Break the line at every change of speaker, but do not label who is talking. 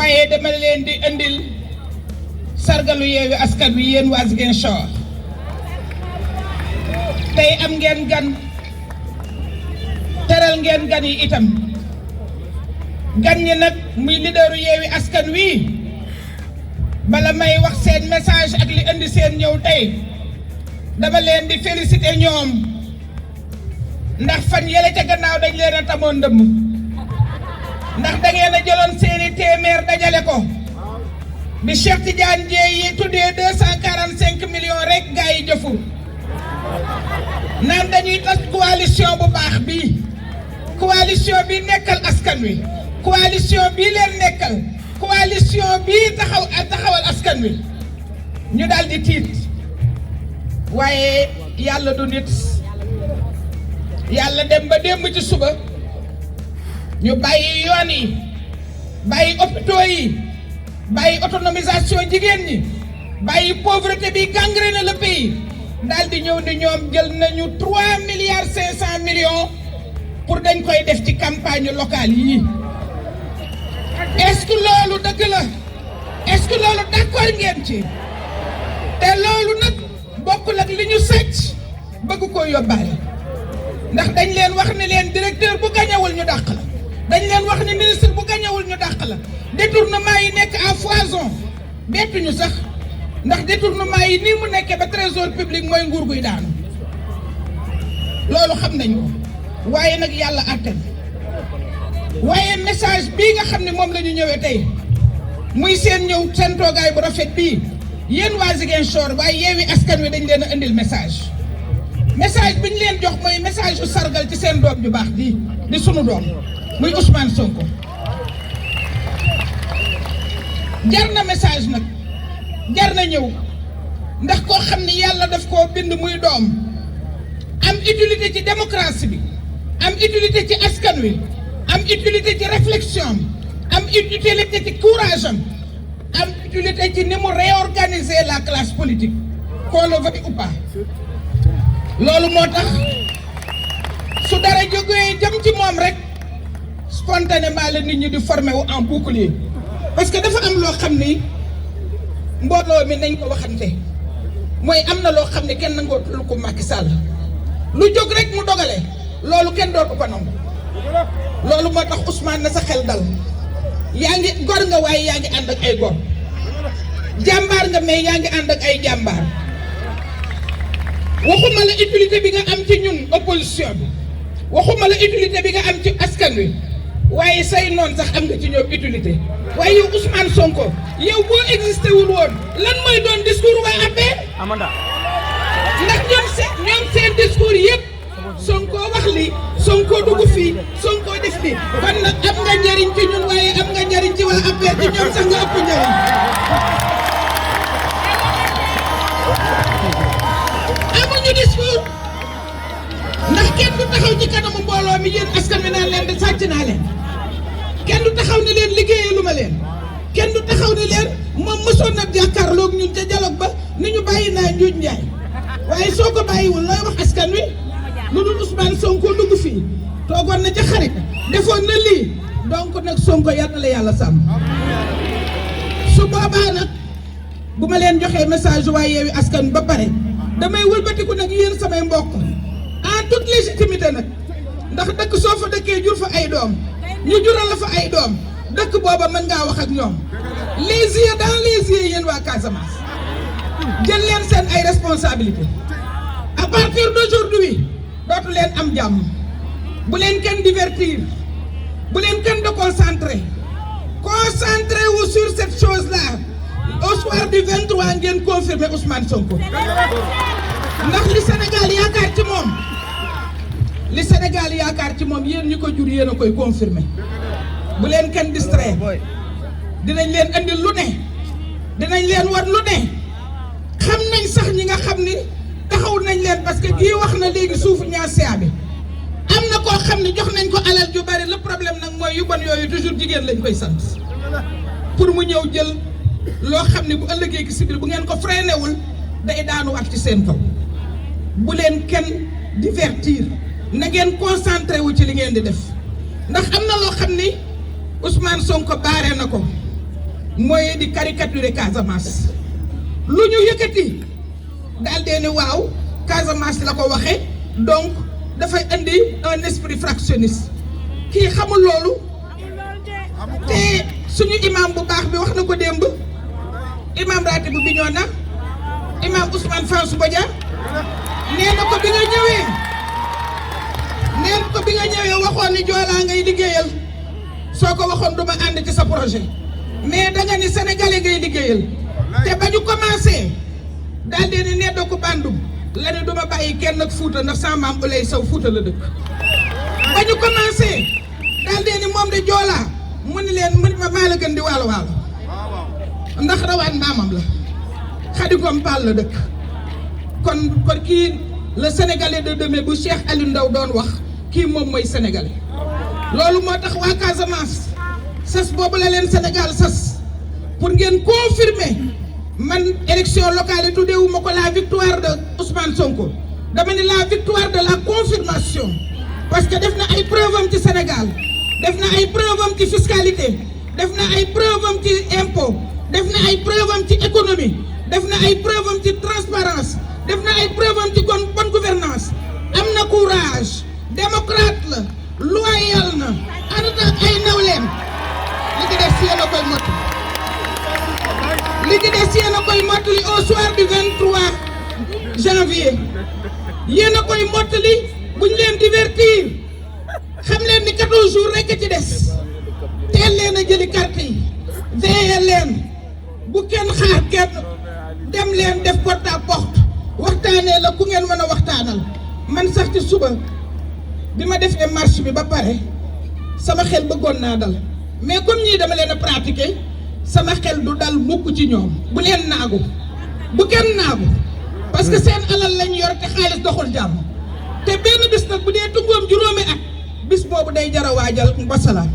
waaye dama leen di indil sargalu Yewwi Askan Wi yéen waa Ziguinchor tey am ngeen gan teral ngeen gan yi itam gan ñi nag muy leaderu Yewwi Askan Wi bala may wax seen message ak li indi seen ñëw tey dama leen di féliciter ñoom ndax fan yële ca gannaaw dañ leen a tamoon ndëmm ndax da ngeen a jëloon seeni téeméer dajale ko bi Cheikh Tidiane Dièye yi tuddee 245 millions rek gaa yi jëfur naan dañuy tas coalition bu baax bii coalition bi nekkal askan wi coalition bii leen nekkal coalition bii taxawal askan wi ñu daal di tiit waaye yàlla du nit yàlla dem ba démb ci suba ñu bàyyi yoon yi bàyyi hôpitaux yi bàyyi autonomisation jigéen ñi bàyyi pauvreté bi gangréné le pays daal di ñëw ni ñoom jël nañu 3 milliards 500 millions pour dañ koy def ci campagne locale yi est-ce que loolu dëgg la est-ce que loolu d'accord ngeen ci te loolu nag bokkul ak li ñu sàcc bëgg koo yóbbaale ndax dañ leen wax ni leen directeur bu gañewul ñu dàq la dañ leen wax ni ministre bu gañewul ñu dàq la détournement yi nekk à foison bettuñu sax ndax détournement yi nii mu nekkee ba trésor public mooy nguur guy daanu loolu xam nañ ko waaye nag yàlla àttan waaye message bii nga xam ne moom la ñu ñëwee tey muy seen ñëw seen toogaay bu rafet bii yéen waa Ziguinchor waaye Yewwi Askan Wi dañ leen a indil message bi ñu leen jox mooy message yu sargal ci seen doom ju baax di sunu doom muy Ousmane Sonko jar na message nag jar na ñëw ndax koo xam ne yàlla daf koo bind muy doom am utilité ci démocratie bi am utilité ci askan wi am utilité ci réflexion am utilité ci courage am utilité ci ni mu réorganiser la classe politique qu'on le veuille ou pas loolu moo tax su dara jógee jëm ci moom rek spontanément la nit ñi di formé wu en bouclier parce que dafa am loo xam ni mbooloo mi nañ ko waxante mooy am na loo xam ne kenn nangootul ko Macky Sall lu jóg rek mu dogale loolu kenn dootu ko nangu loolu moo tax Ousmane na sa xel dal yaa ngi gor nga waaye yaa ngi ànd ak ay gor jàmbaar nga mais yaa ngi ànd ak ay jàmbaar waxuma la utilité bi nga am ci ñun opposition bi waxuma la utilité bi nga am ci askan wi waaye say noon sax am nga ci ñoom utilité waaye yow Ousmane Sonko yow boo existé wul woon lan mooy doon discours waa APR
Amanda
ndax ñoom seen discours yëpp Sonko wax li Sonko dugg fii Sonko def bi kon nag am nga njariñ ci ñun waaye am nga njariñ ci waa APR ci ñoom sax nga ëpp njariñ amuñu discours ndax kenn du taxaw ci kanamu mbooloo mi yéen askan wi naan leen de sàcc naa leen kenn du taxaw ne leen liggéeyalu ma leen kenn du taxaw ne leen moom mësoon na jàkkaarloog ñun ca dialogue ba ni ñu bàyyi naa njuuj njaay waaye soo ko bàyyiwul looy wax askan wi lu dul Ousmane Sonko dugg fii toogoon na ca xarit defoon na lii donc nag Sonko yal na la yàlla sàmm su boobaa nag bu ma leen joxee message waaye Yewwi Askan ba pare damay wëlbatiku nag yéen samay mbokk en toute légitimité nag ndax dëkk soo fa dëkkee jur fa ay doom ñu jural la fa ay doom dëkk booba mën ngaa wax ak ñoom les yeux dans les yeux yéen waa Casamance jël leen seen ay responsabilités à partir d'aujourd'hui dootu leen am jàmm bu leen kenn divertir bu leen kenn déconcentré concentré wu sur cette chose là au soir du 23 ngeen confirmer Ousmane Sonko ndax li Sénégal yaakaar ci moom li Sénégal yaakaar ci moom yéen ñi ko jur yéen a koy confirmer bu leen kenn distraire dinañ leen andil lu ne dinañ leen wan lu ne xam nañ sax ñi nga xam ni taxaw nañ leen parce que kii wax na léegi suufu ñaasiya bi am na koo xam ne jox nañ ko alal ju bari le problème nag mooy yu bon yooyu toujours jigéen lañ koy sant pour mu ñëw jël loo xam ne bu ëllëgee si biir bu ngeen ko freiné wul day daanuwaat ci seen kaw bu leen kenn divertir na ngeen concentré wu ci li ngeen di def ndax am na loo xam ni Ousmane Sonko baare na ko mooy di caricaturer Casamance lu ñu yëkkati daal dee ni waaw Casamance la ko waxe donc dafay indi un esprit fractionniste kii xamul loolu te suñu imam bu baax bi wax na ko démb imam ratib bu Bignona imam Ousmane Fansou Bodian nee na ko bi nga ñëwee waxoon ni Joola ngay liggéeyal soo ko waxoon duma ànd ci sa projet mais danga ni sénégalais ngay liggéeyal te ba ñu commencé daal di ne doo ko bandum la ne duma bàyyi kenn ak Fuuta ndax sama maam Ulay Sow Fuuta la dëkk ba ñu commencé daal di ne moom de Joola mu ni leen maa la gën di waalo waalo ndax rawaan maamam la Xadigom Paal la dëkk kon kii le sénégalais de demain bu Cheikh Aliou Ndao doon wax kii moom mooy sénégalais loolu moo tax waa Casamance sas boobu la leen Sénégal sas pour ngeen confirmer man élection locale yi tuddeewuma ko la victoire de Ousmane Sonko dama ne la victoire de la confirmation parce que def na ay preuve am ci Sénégal def na ay preuve am ci fiscalité def na ay preuve am ci impôt def na ay preuve am ci économie def na ay preuve am ci transparence def na ay preuve am ci bonne gouvernance am na courage démocrate la loyal na ànd ak ay nawleem li ci des si yéen a koy mottali li ci des yéen a koy mottali au soir du 23 janvier yéen a koy mottali bu ñu leen divertir xam leen ni 14 jours rekk ci des teel leen a jëli carte yi veillé leen bu kenn xaar kenn dem leen def porte à porte waxtaanee la ku ngeen mën a waxtaanal man sax ci suba bi ma defee marche bi ba pare sama xel bëggoon naa dal mais comme ñii dama leen a pratiquer sama xel du dal mukk ci ñoom bu leen naagu bu kenn naagu parce que seen alal lañ yor te xaalis doxul jàmm te benn bis nag bu dee tungoom juróomi at bis boobu day jar a waajal wasalaam